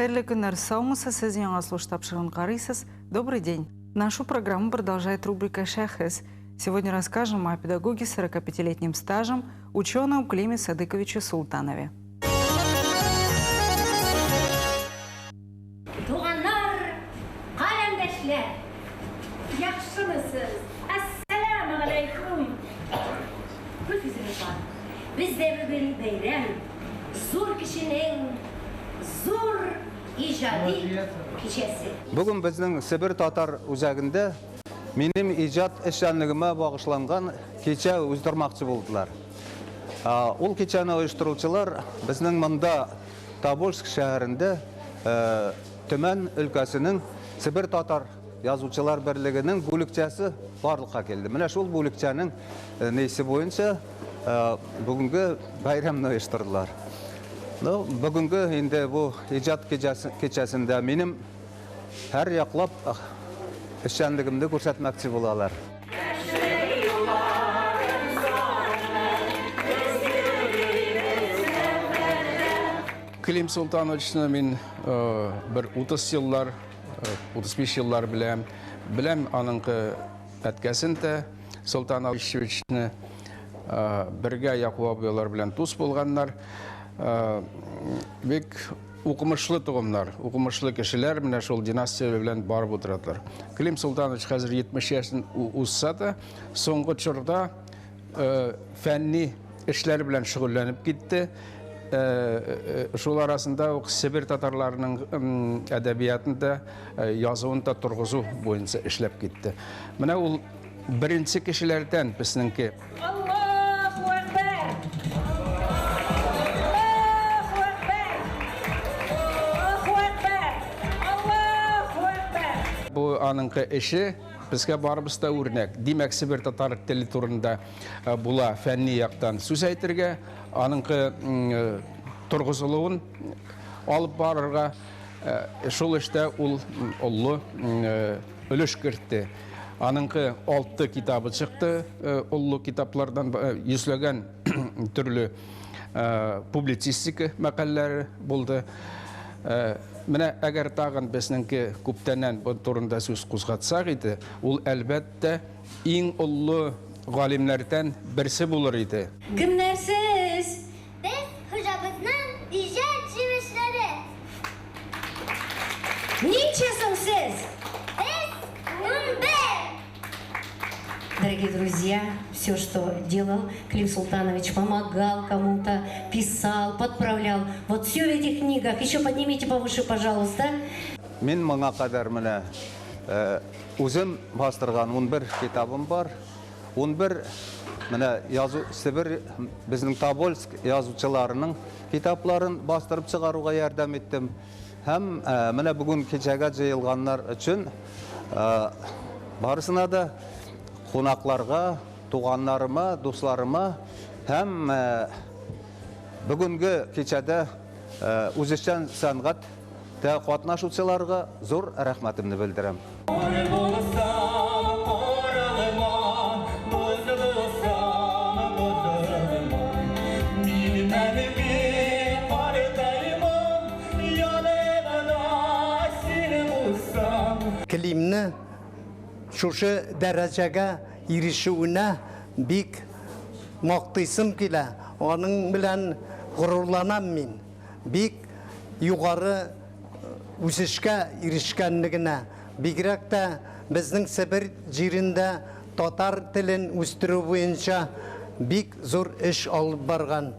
Хәерле көннәр, саумысыз, сез Яңа сулыш тапшыруын карыйсыз. Добрый день. Нашу программу продолжает рубрика «Шәхес». Сегодня расскажем о педагоге с 45-летним стажем, ученом Климе Садыковиче Султанове. Туганнар, каләмдәшләр, яхшымысыз? Әссәламегаләйкүм! Бер сүзебез бар. Бездә бүген бәйрәм, зур кешенең зур иҗади кичәсе. Бүген безнең Себер татар үзәгендә минем иҗат эшчәнлегемә багышланган кичә уздырмакчы булдылар. Ул кичәне оештыручылар безнең монда Тобольск шәһәрендә Төмән өлкәсенең Себер татар язучылар берлегенең бүлекчәсе барлыкка килде. Менә шул бүлекчәнең нейсе буенча бүгенге бәйрәмне оештырдылар. Ну, бүгенге инде бу иҗат кичәсендә минем һәр яклап эшчәнлегемне күрсәтмәкче булалар. Клим Султановичны мин бер 30 еллар, 35 еллар беләм. Беләм аныңкы әткәсен дә, Султан Алишевичны. Бергә Якуб абыйлар белән дус булганнар. Бик укымышлы тугымнар, укымышлы кешеләр менә шул династия белән барып утырадылар. Клим Султанович хәзер 70 яшен узса да, соңгы чорда фәнни эшләр белән шөгыльләнеп китте. Шул арасында ук Себер татарларының әдәбиятын да, язуын да торгызу буенча эшләп китте. Менә ул беренче кешеләрдән безнеңке. Аллаһу әкбәр! Аллаһу әкбәр! Аллаһу әкбәр! Аллаһу әкбәр! Бу аныңкы эше безгә барыбыз да үрнәк. Димәк, Себер татар теле турында була фәнни яктан сүз әйтергә, аныңкы торгызылуын алып барырга. Шул эштә ул олы өлеш кертте. Аныңкы алты китабы чыкты, олы китаплардан йөзләгән төрле публицистика мәкаләләре булды. Менә әгәр тагын безнеңке күптәннән бу турында сүз кузгатсак иде, ул әлбәттә иң олы галимнәрдән берсе булыр иде. Кемнәр сез? Без хуҗабызның иҗат җимешләре. Ничә соң сез? Без 11. Дорогие друзья, все, что делал Клим Султанович, помогал кому-то, писал, подправлял. Вот все в этих книгах. Еще поднимите повыше, пожалуйста. Мин моңа кадәр менә үзем бастырган 11 китабым бар. 11 менә язу Себер безнең Тобольск язучыларының китапларын бастырып чыгаруга ярдәм иттем. Һәм менә бүген кичәгә җыелганнар өчен барысына да кунакларга, туганнарыма, дусларыма һәм бүгенге кичәдә үзешчән сәнгать тә катнашучыларга зур рәхмәтемне белдерәм. Климны шушы дәрәҗәгә ирешүенә бик мактыйсым килә, аның белән горурланам мин. Бик югары үсешкә ирешкәнлегенә, бигрәк тә безнең Себер җирендә татар телен үстерү буенча бик зур эш алып барган.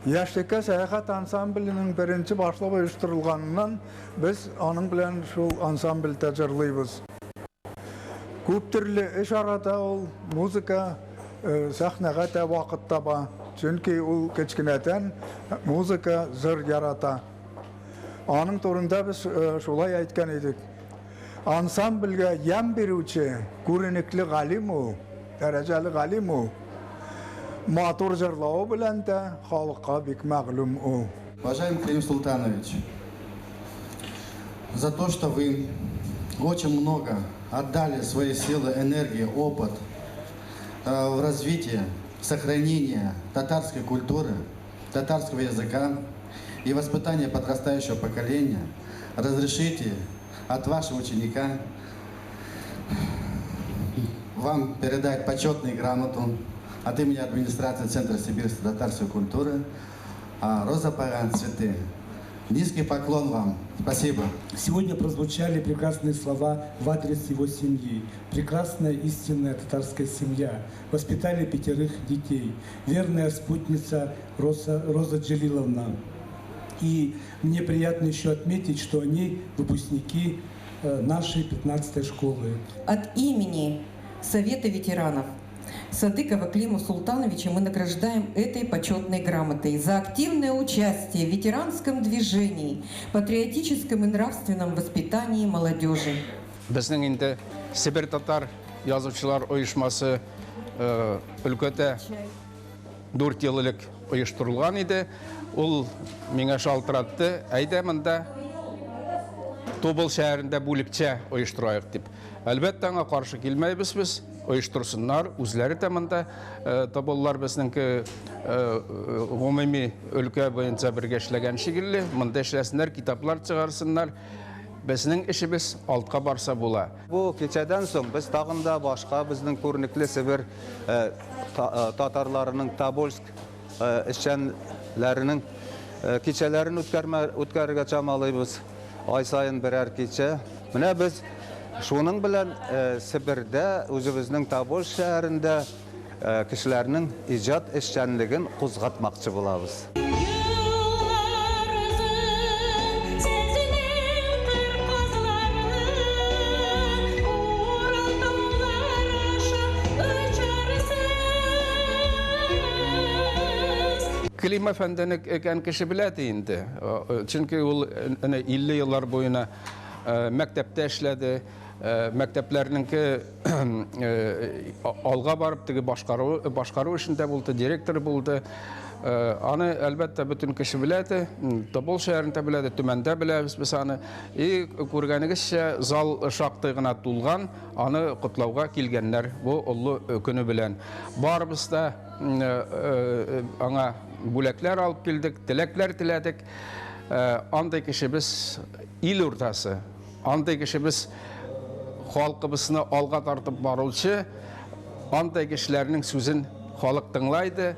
Яшьлеккә сәяхәт ансамбленең беренче башлап оештырылганыннан без аның белән шул ансамбльдә җырлыйбыз. Күп төрле эш арада ул музыка сәхнәгә дә вакыт таба, чөнки ул кечкенәдән музыка, җыр ярата. Аның турында без шулай әйткән идек. Ансамбльгә ямь бирүче күренекле галим ул, дәрәҗәле галим ул. Матур җырлавы белән дә халыкка бик мәгълүм ул. Уважаемый Клим Султанович, За то, что вы очень много отдали свои силы, энергии, опыт в развитии, сохранение татарской культуры, татарского языка и воспитание подрастающего поколения, разрешите от вашего ученика вам передать почетную грамоту от имени администрации Центра сибирской татарской культуры Роза Паган цветы. Низкий поклон вам. Спасибо. Сегодня прозвучали прекрасные слова в адрес его семьи. Прекрасная истинная татарская семья. Воспитали 5 детей. Верная спутница Роза Джалиловна. И мне приятно еще отметить, что они выпускники нашей 15-й школы. От имени Совета ветеранов Садыкова Клима Султановича мы награждаем этой почетной грамотой за активное участие в ветеранском движении, патриотическом и нравственном воспитании молодежи. Безнең инде Себер татар язучылар оешмасы өлкәдә 4 ел элек оештырылган иде. Ул миңа шалтыратты, әйдә монда Тубыл шәһәрендә бүлекчә оештырайык дип. Әлбәттә, аңа каршы килмәйбез без, оештырсыннар, үзләре дә монда Тоболлар безнеңке гомуми өлкә буенча бергә эшләгән шикелле, монда эшләсеннәр, китаплар чыгарсыннар. Безнең эшебез алтка барса була. Бу кичәдән соң без тагын да башка безнең күренекле Себер татарларының Тобольск эшчәнләренең кичәләрен үткәрергә чамалыйбыз. Ай саен берәр кичә. Менә без шуның белән Себердә, үзебезнең Тобольск шәһәрендә кешеләрнең иҗат эшчәнлеген кузгатмакчы булабыз. Клим әфәндене икән кеше белә ди инде. Чөнки ул әнә 50 еллар буена мәктәптә эшләде. Мәктәпләрнеңке алга барып теге башкару эшендә булды, директор булды. Аны әлбәттә бөтен кеше белә ди. Тобол шәһәрендә белә ди, Төмәндә беләбез без аны. И күргәнегезчә, зал шактый гына тулган, аны котлауга килгәннәр бу олы көне белән. Барыбыз да аңа бүләкләр алып килдек, теләкләр теләдек. Андый кешебез ил уртасы, андый кешебез халкыбызны алга тартып баручы, андый кешеләрнең сүзен халык тыңлайды.